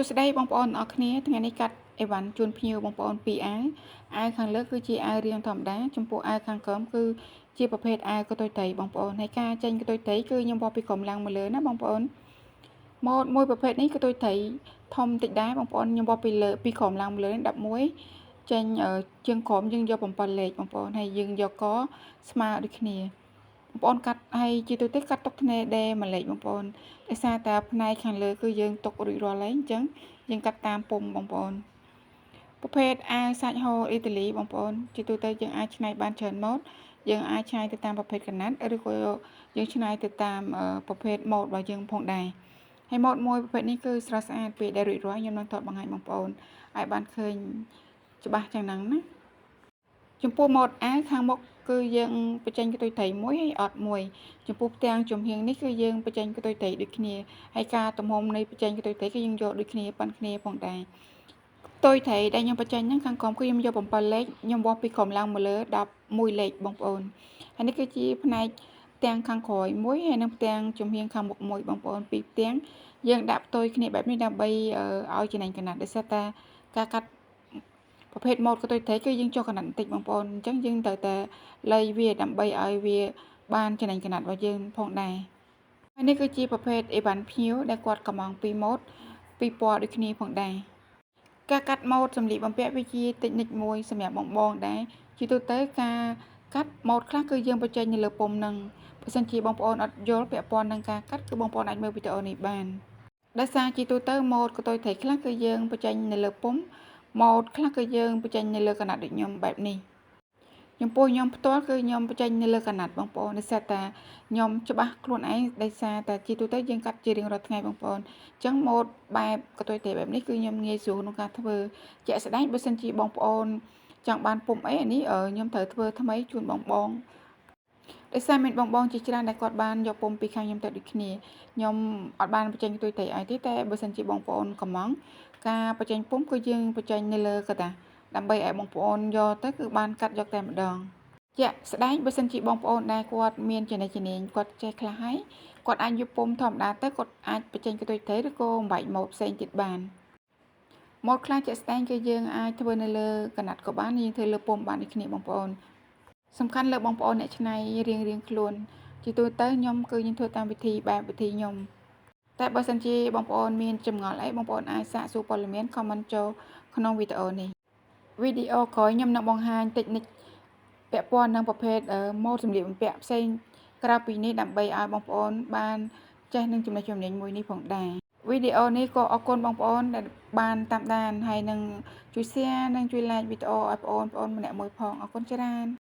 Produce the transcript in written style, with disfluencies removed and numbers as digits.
សួស្តីបងប្អូនទាំងអស់គ្នាថ្ងៃនេះកាត់អីវ៉ាន់ជូនភ្ញៀវបងប្អូនពីរអាវអាវខាងលើគឺជាអាវរាងធម្មតាចំពោះអាវខាងក្រោមគឺជាប្រភេទអាវកតុយត្រីបងប្អូនហើយការចេញកតុយត្រីគឺខ្ញុំបោះពីក្រោមឡើងមកលើណាបងប្អូនម៉ូតមួយប្រភេទនេះកតុយត្រីធំតិចដែរបងប្អូនខ្ញុំបោះពីលើពីក្រោមឡើងមកលើ11ចេញជើងក្រោមយើងយក7លេខបងប្អូនហើយយើងយកកស្មើដូចគ្នាបងប្អូនកាត់ហើយជាទូទៅកាត់ទុកធ្នេដេមួយលេខបងប្អូនដោយសារតែផ្នែកខាងលើគឺយើងទុករួចរាល់ហើយអញ្ចឹងយើងកាត់តាមពុំបងប្អូនប្រភេទអាវសាច់ហូលអ៊ីតាលីបងប្អូនជាទូទៅយើងអាចច្នៃបានច្រើនម៉ូតយើងអាចច្នៃទៅតាមប្រភេទកណាត់ឬក៏យើងច្នៃទៅតាមប្រភេទម៉ូតរបស់យើងផងដែរហើយម៉ូតមួយប្រភេទនេះគឺស្រស់ស្អាតពេលដែលរួចរាល់ខ្ញុំនឹងថតបង្ហាញបងប្អូនឲ្យបានឃើញច្បាស់ចឹងហ្នឹងណាចំពោះម៉ូតអាវខាងមុខគឺយើងបញ្ចេញកតុយត្រីមួយហើយអត់មួយចំពោះផ្ទាំងចំហៀងនេះគឺយើងបញ្ចេញកតុយត្រីដូចគ្នាហើយការទំហំនៃបញ្ចេញកតុយត្រីគឺយើងយកដូចគ្នាប៉ុនគ្នាផងដែរកតុយត្រីដែលខ្ញុំបញ្ចេញហ្នឹងខាងក្រោមគឺខ្ញុំយក7លេខខ្ញុំវាស់ពីក្រោមឡើងមកលើ11លេខបងប្អូនហើយនេះគឺជាផ្នែកផ្ទាំងខាងក្រោយមួយហើយនិងផ្ទាំងចំហៀងខាងមុខមួយបងប្អូនពីរផ្ទាំងយើងដាក់ផ្ទុយគ្នាបែបនេះដើម្បីឲ្យចំណេញកណាត់ដោយសារតែការកាត់ប្រភេទម៉ូតកតុយត្រីគឺយើងចុះកណាត់បន្តិចបងប្អូនអញ្ចឹងយើងត្រូវតែលៃវាដើម្បីឲ្យវាបានចំណេញកណាត់របស់យើងផងដែរហើយនេះគឺជាប្រភេទអីវ៉ាន់ភ្ញៀវដែលគាត់កំងពីម៉ូតពីរពណ៌ដូចគ្នាផងដែរការកាត់ម៉ូតសម្លៀកបំពាក់វាជាតិចនិចមួយសម្រាប់បងបងដែរជាទូទៅការកាត់ម៉ូតខ្លះគឺយើងបញ្ចេញនៅលើពុំនឹងបើសិនជាបងប្អូនអត់យល់ពាក់ព័ន្ធនឹងការកាត់គឺបងប្អូនអាចមើលវីដេអូនេះបានដោយសារជាទូទៅម៉ូតកតុយត្រីខ្លះគឺយើងបញ្ចេញនៅលើពុំម៉ូតខ្លះគឺយើងបញ្ចេញនៅលើកណាត់ដូចខ្ញុំបែបនេះចំពោះខ្ញុំផ្ទាល់គឺខ្ញុំបញ្ចេញនៅលើកណាត់បងប្អូនដោយសារតែខ្ញុំច្បាស់ខ្លួនឯងដោយសារតែជាទូទៅយើងកាត់ជារៀងរាល់ថ្ងៃបងប្អូនអញ្ចឹងម៉ូតបែបកតុយទេបែបនេះគឺខ្ញុំងាយស្រួលក្នុងការធ្វើជាក់ស្ដែងបើសិនជាបងប្អូនចង់បានពុំអីអានេះខ្ញុំត្រូវធ្វើថ្មីជូនបងបងដោយសារមានបងបងជាច្រើនដែលគាត់បានយកពុំពីខាងខ្ញុំទៅដូចគ្នាខ្ញុំអត់បានបញ្ចេញកតុយត្រីអីទេតែបើសិនជាបងប្អូនកំងការបញ្ចេញពុំគឺយើងបញ្ចេញនៅលើកតាដើម្បីឲ្យបងប្អូនយកទៅគឺបានកាត់យកតែម្ដងជាក់ស្ដែងបើសិនជាបងប្អូនដែលគាត់មានចំណេះជំនាញគាត់ចេះខ្លះហើយគាត់អាចយកពុំធម្មតាទៅគាត់អាចបញ្ចេញកតុយត្រីឬក៏បំបែកម៉ូតផ្សេងទៀតបានម៉ូតខ្លះជាក់ស្ដែងគឺយើងអាចធ្វើនៅលើកណាត់ក៏បានយើងធ្វើលើពុំបានដូចគ្នាបងប្អូនសំខាន់លើបងប្អូនអ្នកច្នៃរៀងរៀងខ្លួនជាទូទៅខ្ញុំគឺខ្ញុំធ្វើតាមវិធីបែបវិធីខ្ញុំតែបើសិនជាបងប្អូនមានចម្ងល់អីបងប្អូនអាចសាកសួរព័ត៌មាន comment ចូលក្នុងវីដេអូនេះវីដេអូក្រោយខ្ញុំនឹងបង្ហាញតិចនិចពាក់ព័ន្ធនឹងប្រភេទម៉ូតសម្លៀកបំពាក់ផ្សេងក្រៅពីនេះដើម្បីឲ្យបងប្អូនបានចេះនឹងចំណេះជំនាញមួយនេះផងដែរវីដេអូនេះក៏អរគុណបងប្អូនដែលបានតាមដានហើយនឹងជួយ share និងជួយ like វីដេអូឲ្យបងប្អូនម្នាក់មួយផងអរគុណច្រើន។